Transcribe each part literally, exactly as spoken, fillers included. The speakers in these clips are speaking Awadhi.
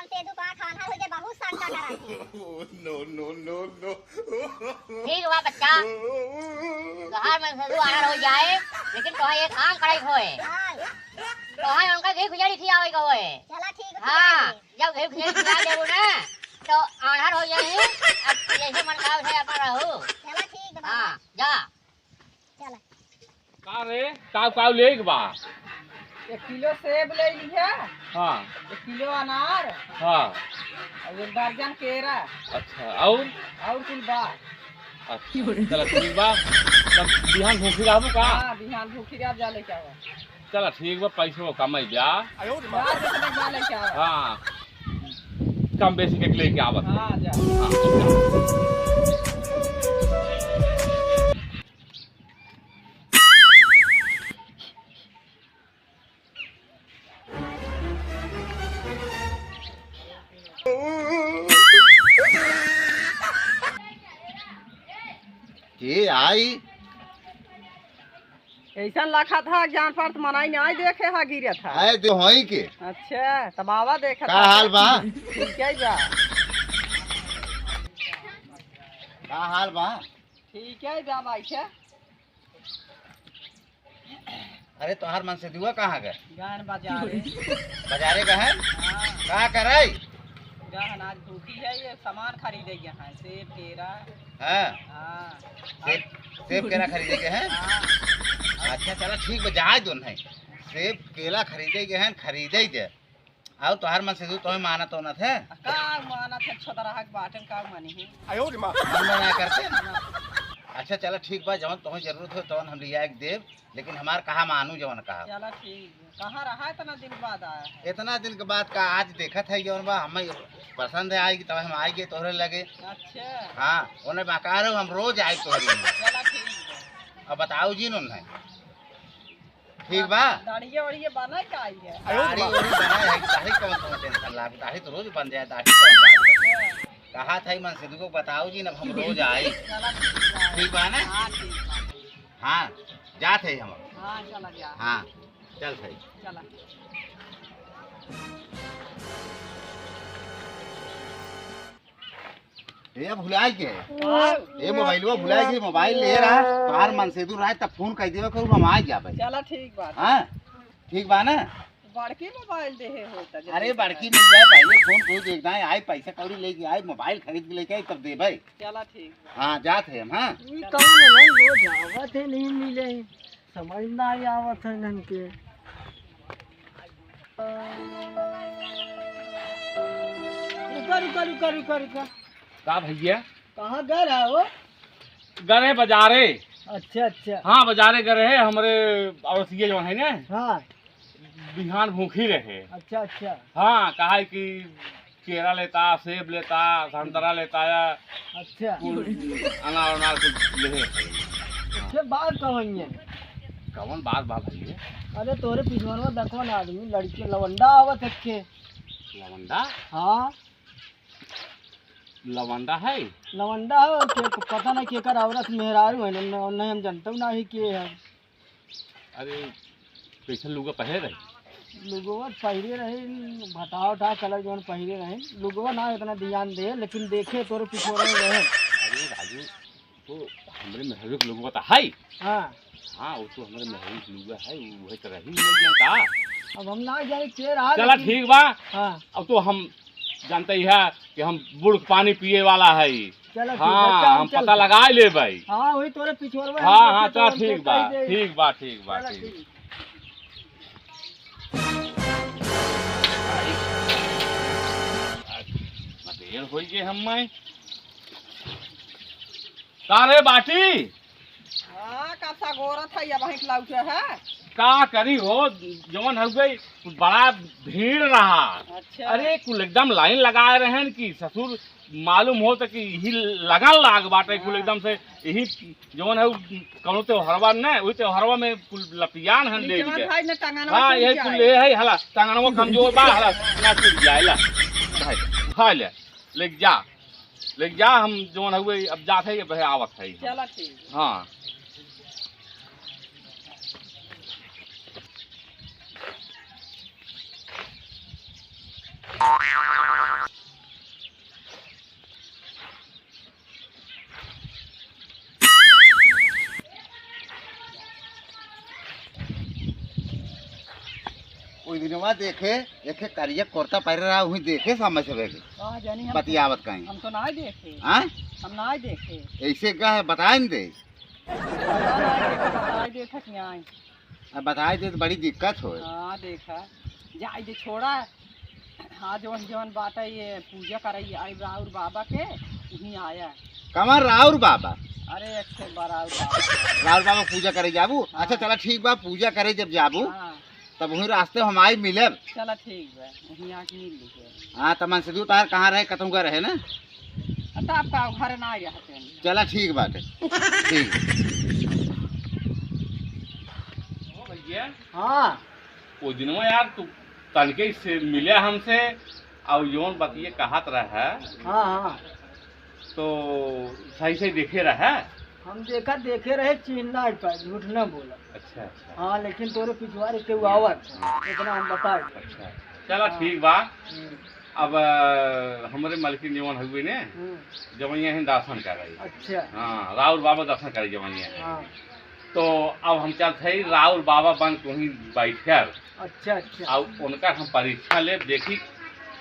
सेदू का खाना हो जाए, बहुत शंका करत है। No, no, no, no। ठीक बा बच्चा, तोहार मनसेदू आनर हो जाए, लेकिन तोहे एक काम करे के होए। हाँ। तोहे उनका घी खिचड़ी खियावे के होए। चला ठीक है, हाँ, खियाई दे। जब घी खिचड़ी खिया देबू ना, तो आनर हो जाए। अब जैसे मन का वैसे अपन रहू। चला ठीक है बाबा। हाँ, जा। चला। का रे, काव काव लेइक बा? एक किलो सेब ले लिहा। हाँ। एक किलो अनार। हाँ। और एक दर्जन केरा। अच्छा, और? और कुल बा। अच्छा, चला ठीक बा। तब बिहान भूखी रहबू का? हाँ, बिहान भूखी रह जा लेके आवा। चला ठीक बा, पैसो कमाई जा। जा, जितना जा लेके आवा। हाँ, कम बेसी के लेके आवत। हाँ, जा। हाँ, जा। के आई? ऐसन लखत ह, जान पर त मनाई नाई देखे ह, गिरत ह। आए तो होई के। अच्छा, त बाबा देखत का ह। हाल बा? ठीक है बा। का हाल बा? ठीक है बा, बैठे। अरे, तोहार मनसेदुआ कहाँ गए? गहन बाजारे। बाजारे गए हैं? हाँ। का करे? गहन आज भूखी है, ये सामान खरीदे गए हैं, सेब, केरा। हाँ। हाँ। सेब, सेब, केरा खरीदे गए हैं? हाँ। अच्छा, चला ठीक बा, जाए दो नहीं। सेब, केला खरीदे गए हैं, खरीदे दे। अउर तोहार मनसेदू तोहे मानत ओनत है? का मानत है, छोदराहक बाटन का मानी है? आयो रे माँ। मन ना करते? अच्छा चला ठीक बा, जवन तोहे जरूरत हो तवन हम लिया के देब, लेकिन हमार कहा मानू जवन कहा। चला ठीक बा। कहाँ रहा, इतना दिन बाद आया है? इतना दिन के बाद का आज देखत है जवन बा, हमें पसंद है आएगी तब हम आएंगे तोहरे लगे। अच्छा। हाँ, उन्हें बकारो हम रोज आए तोहरे लगे। चला ठीक बा। अब बताओ जी उन्हें। ठीक बा? दाढ़ी ओढ़ी बना के आई है। दाढ़ी ओढ़ी बना है, दाढ़ी कौन कौन टेंशन लाग, दाढ़ी तो रोज बन जाए, दाढ़ी कौन बात है? कहा था ही मनसेदू को बताओ जी, अब हम रोज आई। चला ठीक बा। ठीक बा ना? हाँ, ठीक बा। हाँ, जात है हम। हाँ, चला जा। हाँ, चल सही। चला। ए, भुलाए के? हाँ। ए, मोबाइलवा भुलाए के, मोबाइल ले रहा, तोहार मनसेदू रहा, तब फोन कर देवे करू, हम आ जाबे। चला, ठीक बात। हाँ, ठीक बा ना? बड़की मोबाइल देहे होता, जल्दी अरे, से बड़की आए। मिल जाए, पहले फोन को देखना है, आए, पैसा कौड़ी लेके आए, मोबाइल खरीद के लेके आए, तब देबे। चला, ठीक बा। हाँ, जात है हम, हाँ। ई कौन है भाई, रोज आवत है, नहीं मिले, समझ ना आवत है इनके। रुका, रुका, रुका, रुका, रुका। का भैया? कहाँ गए रहा हो? गए रहे बाजारे। अच्छा, अच्छा। हाँ, बाजारे गए रहे, हमरे औरतिया जो है ना, हाँ। बिहान भूखी रहे। अच्छा, अच्छा। हाँ, कहा है कि केरा लेता, सेब लेता, संतरा लेता या अच्छा। कुल अनार उनार कुल लेहे है। अच्छा, बात कवन है? कवन बात बा भैया? अरे तोरे पिछवनवा देखो ना आदमी, लड़के लवंडा आवत है के। लवंडा? हाँ। लवंडा है? लवंडा है और के, पता नहीं केकर औरत मेहरारू है, न-, नहीं हम जानते ना ही के है। अरे, कैसन लुगा पहिरे रहे? लुगवा पहिरे रहे, भटाव उठाव कलर जौन पहिरे रहे। लुगवा ना इतना ध्यान दे, लेकिन देखे तोरे पिछोरे रहे। अरे राजू, तो हमरे मेहरारू के लुगवा तो है। हाँ। हाँ, वो तो हमरे मेहरारू के लुगवा है, वो है तो रही नहीं जाता। अब हम ना जाने के रहा, चला लेकिन ठीक बा। हाँ। अब तो हम जानते ही है कि हम बुढ़ पानी पिए वाला है। चलो, ठीक बा, हाँ, चल, हम चल, पता चल। लगा लेबै। हाँ, वही तोरे पिछोरवा हाँ, हम हाँ, तो चल, हम ठीक तो बा, कह दे। ठीक बा, ठीक बा, चलो, ठीक। ठीक। देर होई गए हम मैं। का रे बाटी? हाँ, का सगोरत है, अब हित लौटे है। का करी हो, जवन हो गई, बड़ा भीड़ रहा। अच्छा। अरे, कुल एकदम लाइन लगाए रहन कि ससुर मालूम होत कि यही लगन लाग बाटे, कुल हाँ। एकदम से यही जवन है, कौनो त्योहारवा न, वही त्योहारवा में कुल लपियान हन ले निचवा गए। भाई ने टंगनवा हाँ, टूट यही कुल जाए। ले है, हला, टंगनवा कमजोर बा, हला, ना टूट जाए, ला। भाई, भाई ले, ले जा। लेके जा, हम जौन हउवे, अब जात है, ये बहे आवत है। चला ठीक। हाँ। जनवा देखे, एके करिया कुर्ता पहिरे रहा, उही देखे सामने से बैठे। का जानी हम बतियावत कहीं। हम तो ना देखे। हाँ? हम ना देखे। ऐसे का है, बताए न दे। बताए दे थक आई। अब बताए दे तो बड़ी दिक्कत होए। हाँ, देखा। जाए दे, छोड़ा। हाँ, जौन, जौन बात है, ये पूजा करई आई राउर बाबा के, उहीं आया। कमर राउर बाबा? अरे, एक ठे बा राउर बाबा। राउर बाबा पूजा करे जाबू? हाँ। अच्छा, चला ठीक बा, पूजा करे जब जाबू, हाँ। तब वहीं रास्ते हम आई मिलब। चला ठीक बा, वहीं आके मिल लीजिए। हाँ, त मनसेधु तार कहाँ रहे, कतहूँ का रहे ना? अ, त आपका घर ना रहते हैं। चला ठीक बाटे, ठीक। ओ भैया। हाँ। ओ दिनवा यार तू तनके से मिले हमसे, और जौन बतिये कहत रहा। हाँ, हाँ। तो सही सही देखे रहा? हम देखा, देखे रहे, चिन्ह ना पाए, झूठ ना बोला। अच्छा, अच्छा। हाँ, लेकिन तोरे पिछुआरे केहू आवत, इतना हम बताए। अच्छा, चला हाँ। ठीक बा। हम्म। अब, अ, हमरे मलकिन जवन हुए ने, हम्म। जवनिया ही दर्शन कर रही। अच्छा। हाँ, राउर बाबा दर्शन करे जवनिया है। हाँ। तो अब हम चलत हई राउर बाबा बन के वहीं बैठल। अच्छा, अच्छा। अब उनका हम परीक्षा लेब, देखी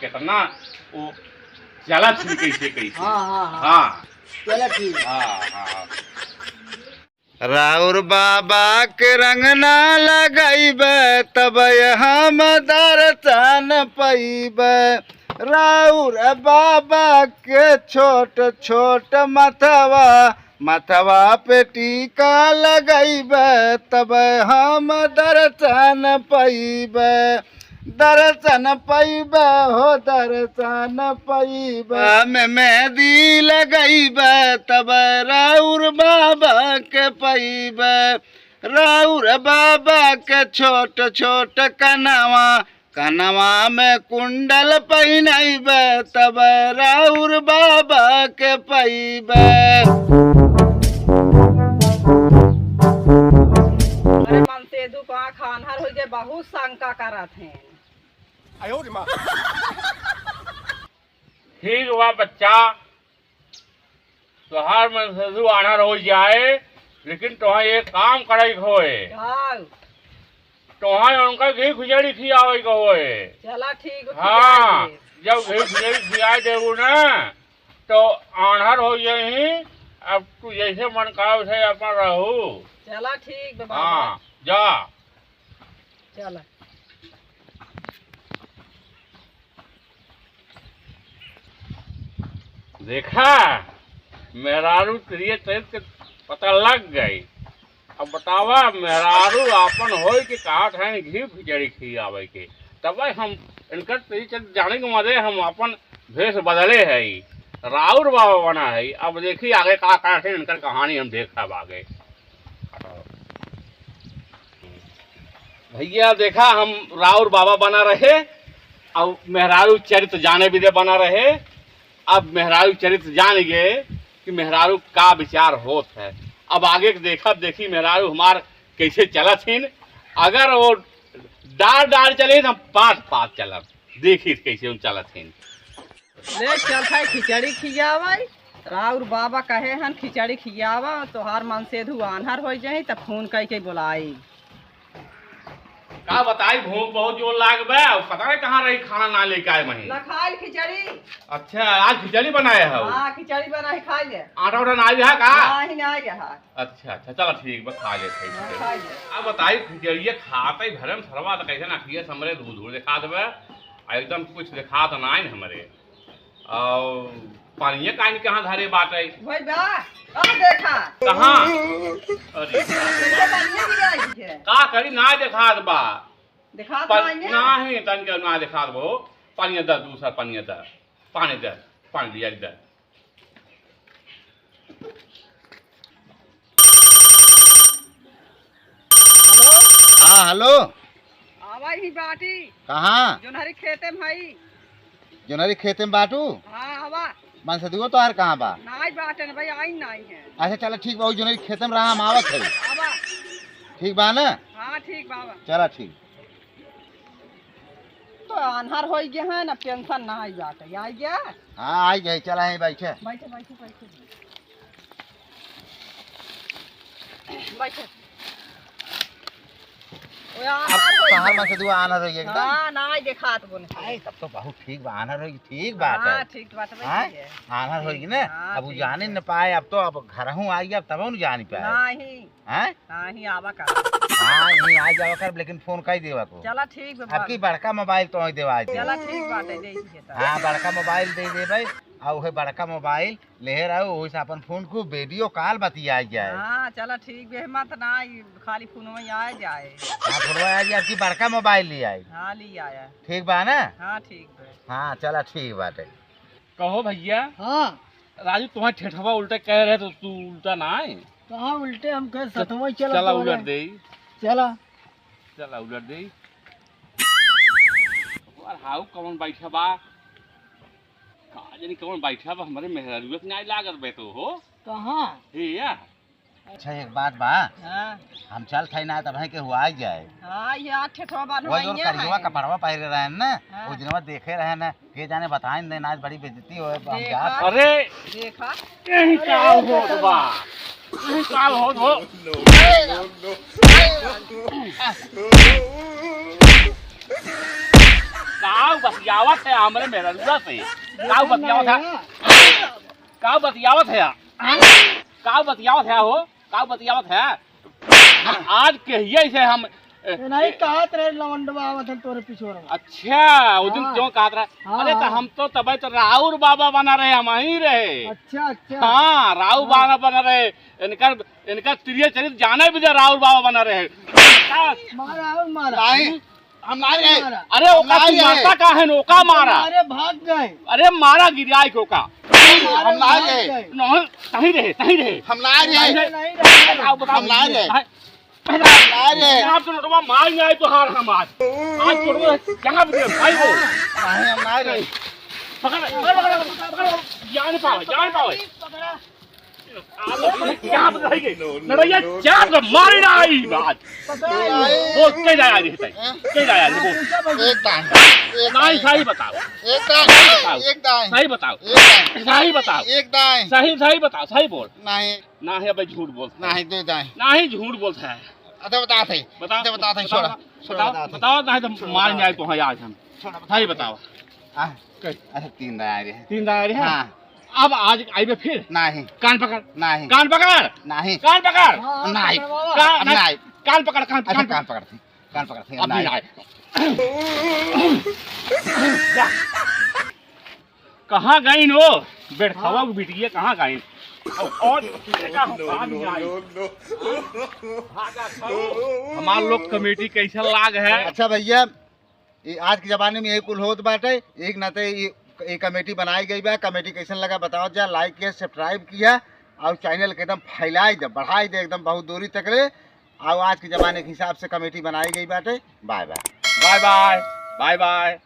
कितना वो चलत ही कैसे, कैसे। हाँ, हाँ, हाँ। हाँ। चला ठीक। हाँ, हाँ। राउर बाबा के रंग ना लगइबे, तब हम दर्शन पइबे। राउर बाबा के छोट छोट मथवा, मथवा पे टीका लगइबे, तब हम दर्शन पइबे। दर्शन पइबे हो, दर्शन पइबे। में मेहंदी लगइबे, तब राउर बाबा के पइबे। राउर बाबा के छोट छोट कनवा, कनवा में कुंडल पहिनइबे, तब राउर बाबा के पइबे। अरे मनसेधु, कहाँ खानहर होइ गए, बहुत शंका करत हैं। आयो रे माँ। ठीक बा बच्चा, तोहार मनसेधु आन्हर होइ जाए, लेकिन तोहार एक काम करे के होए। का? तोहार उनका घी खिचड़ी खियावे के होए। चला ठीक बा, हाँ, खियाए देब। जब घी खिचड़ी खियाए देबू ना, तो आन्हर होइ जाई। अब तू जैसे मन करे वैसे अपन रहू। चला ठीक बा बाबा। हाँ, जा। चला। देखा, मेहरारू तिरिये चरित के पता लग गई। अब बतावा, मेहरारू आपन होई के कहत हैं घी खिचड़ी खियावे के, तब हम इनकर तिरिये चरित जाने के मारे हम आपन भेष बदले हई, राउर बाबा बना हई। अब देखी आगे का कहत हैं इनकर कहानी, हम देखब आगे। भैया देखा, हम राउर बाबा बना रहे, अब मेहरारू चरित्र जाने बिदे बना रहे। अब मेहरारू चरित्र जान गए कि मेहरारू का विचार होत है। अब आगे के देखब, देखी मेहरारू हमार कैसे चलत हिन। अगर वो डार डार चले तो हम पात पात चलब, देखी कैसे हम चलत हिन। ले चलत है खिचड़ी खियावै। राउर बाबा कहे हन खिचड़ी खियावा, तोहार मनसेधु आन्हर होइ जाई, तब फोन कइ के बोलाई। का बताई, भूख बहुत जोर लाग बा, पता नहीं कहाँ रही, खाना ना लेके आए वहीं। ना खाइल खिचड़ी। अच्छा, आज खिचड़ी बनाए हो? हाँ, खिचड़ी बनाई, खाई ले। आटा उटा ना आया का? नहीं, नहीं रहा। अच्छा, अच्छा, चला ठीक बा, खा लेते हैं हाँ, खिचड़ी। खा ले। अब बताई, खिचड़िया खाते ही भरम सरवा तो कैसे ना खिया, हमरे दूर दूर दिखा देबे, आ एकदम कुछ दिखा तो ना है हमरे। और पानिया काहे कहाँ धरे बाटे? वही बा, आ देखा। कहाँ? अरे। देखा, पानिया भी आई है। का करी, ना देखात बा। देखात पा-, बा ये? नाही, तनिक ना देखात बा। पानिया द, दूसर पानिया द। पानी द, पानी लिया द। हेलो? हाँ, हेलो। आवा ही बाटी। कहाँ? जोनहरी खेते में हई। जोनहरी खेते में बाटू? हाँ, आवा। मनसेधुओ तोहार कहाँ बा? नाई बाटन भाई, आई नाई है। अच्छा, चला ठीक बा, जोनहरी खेते में रहा, हम आवत है। आवा। ठीक बा ना? हाँ, ठीक बा, आवा। चला ठीक। तो आन्हर होइ गया है ना, पेंशन ना आई बाटे, आई गया? हाँ, आई गई, चला है, बैठे। बैठे, बैठे, बैठे। बैठे। ओए, अब आन्हर होई शहर गया। में से दुआ आन्हर होई एकदम। हाँ, नाहीं देखात बोले। अरे, तब तो बहुत ठीक बा, आन्हर होई, ठीक बात हाँ, है। ठीक बात है, हाँ? ठीक है। आन्हर होई ठीक ना, है, हाँ, अब उ ठीक जाने है। न पाए, अब तो अब घरहूँ आई, अब तब न जानी पाए। नाहीं। हैं? नाहीं, आवा कर। हाँ, यहीं आ जावा कर, लेकिन फोन कई देवा को। चला, ठीक बा, अब की बाबा। बड़का मोबाइल तो ही देवा दे। चला, ठीक बात है, दे दिए तो। हाँ, बड़का मोबाइल दे दे भाई, और वही बड़का मोबाइल ले रहो, वही से अपन फोन को वीडियो कॉल बतिया जाए। हाँ, चला, ठीक बे, मत ना, ई खाली फोन में आ जाए। हाँ, फोन में आ जाए, अब की बड़का मोबाइल ले आई। हाँ, ले आया। ठीक बा ना? हाँ, ठीक बा। हाँ, चला, ठीक बाटे। कहो भैया। हाँ। राजू, तुम्हारे ठेठवा उल्टे कह रहे तो तू उल्टा ना आए। कहाँ उल्टे, हम कहे च-, सतवा ही चला चला तो उलट रहे। दे। चला। चला उलट दे। और हाउ कौन बैठा बा? का जानी कौन बैठा बा, हमारे मेहरारू के नाई लागत बे तो हो। कहाँ? हे या। अच्छा, एक बात बा। हाँ। हम चल थे ना, तब है के हुआ जाए। हाँ, ये आठ ठो बालू वो जोन आइए करियवा हैं। कपड़वा पहिरे रहे ना, हाँ। वो दिनवा देखे रहे ना, के जाने बताइन दे ना, आज बड़ी बेइज्जती होए, हम देखा? जात। अरे, देखा? यही अरे, का अरे, होत बा? यही का होत हो? काउ बतियावत है हमरे मेहररुआ से? काउ बतियावत है? काउ बतियावत है? काउ बतियावत है हो? काउ बतियावत है? आज कहिए से हम, ए, ए, नहीं ए, कहत रहे लवंडवा आवत है तोरे पिछोरवा। अच्छा, वो दिन हाँ। क्यों कहत रहे? हाँ, अरे तो हाँ। हम तो तबे तो राउर बाबा बना रहे, हम ही रहे। अच्छा, अच्छा। हाँ, राउर हाँ। बाबा बना रहे। इनकर, इनकर तिरिया चरित जाने भी दे, राउर बाबा बना रहे। मारा और मारा। नहीं, हम नहीं रहे। मारा। अरे हम ओका नहीं तू रहे। मारता का है, ओका मारा। अरे भाग गए। अरे मारा गिराई के ओका। मारा हम नहीं भाग रहे। गए। नहीं, सही रहे, सही रहे। हम नहीं रहे। नहीं रहे। नहीं रहे। बताओ, बताओ। हम नहीं रहे। नहीं। अरे! आप तो नोटवा मार नहीं आए तो हार हम आज। आज तो नोटवा जहाँ भी दे, भाई वो। नहीं, हम नहीं रहे। पकड़, पकड़, पकड़, पकड़, पकड़। जान पावे, जान पावे। आप लोग यहाँ पे रह गए। लड़ाइया चार तो मारे ना आई आज। वो कह जाया नहीं है, कह जाया नहीं वो। एक दाएं, एक नहीं, दाएं। सही बताओ। एक दाएं, सही बताओ। एक दाएं। सही बताओ। एक दाएं। सही बताओ। एक दाएं। सही, सही बताओ, सही बोल। नहीं। ना है भाई, झूठ बोलता है। ना है, दे दाएं। ना ही झूठ बोलता है। अच्छा, बता थे। बता, अच्छा, बता थे, बताओ, छोड़ा, छोड़ा, बताओ, बता थे। बताओ, ना है तो छोड़ा, मार बता जाए थे। तो है आज हम। छोड़ा, बता सही थे। बताओ। हाँ। कही। अच्छा, तीन दाएं आ रहे हैं। तीन दाएं आ रहे हैं? हाँ। अब आज आइबे फिर? नहीं। कान पकड़। नहीं। कान पकड़। नहीं। कान पकड़। हाँ, हाँ, नहीं। पकड़वा। का-, अब नहीं। नहीं। कान पकड़, कान, अच्छा, कान कान पकड़। पकड़ थे, कान पकड़ थे, अब नहीं नहीं। आए। कहाँ गइन हो? बेड़खवा हाँ। की बिटिया कहाँ गइन? और, और देखा हम भाग जाए। भागा सब। हमार लोग कमेटी कैसन लाग है? अच्छा भैया, ये आज के जमाने में यही कुल होत बाटे। एक नाते ये, ये कमेटी बनाई गई बा। कमेटी कैसन लगा बताओ जा, like किया, subscribe किया और channel के एकदम फैलाई दे, बढ़ाई दे एकदम बहुत दूरी तक ले। और आज के जमाने के हिसाब से कमेटी बनाई गई बाटे। Bye bye। Bye bye। Bye bye।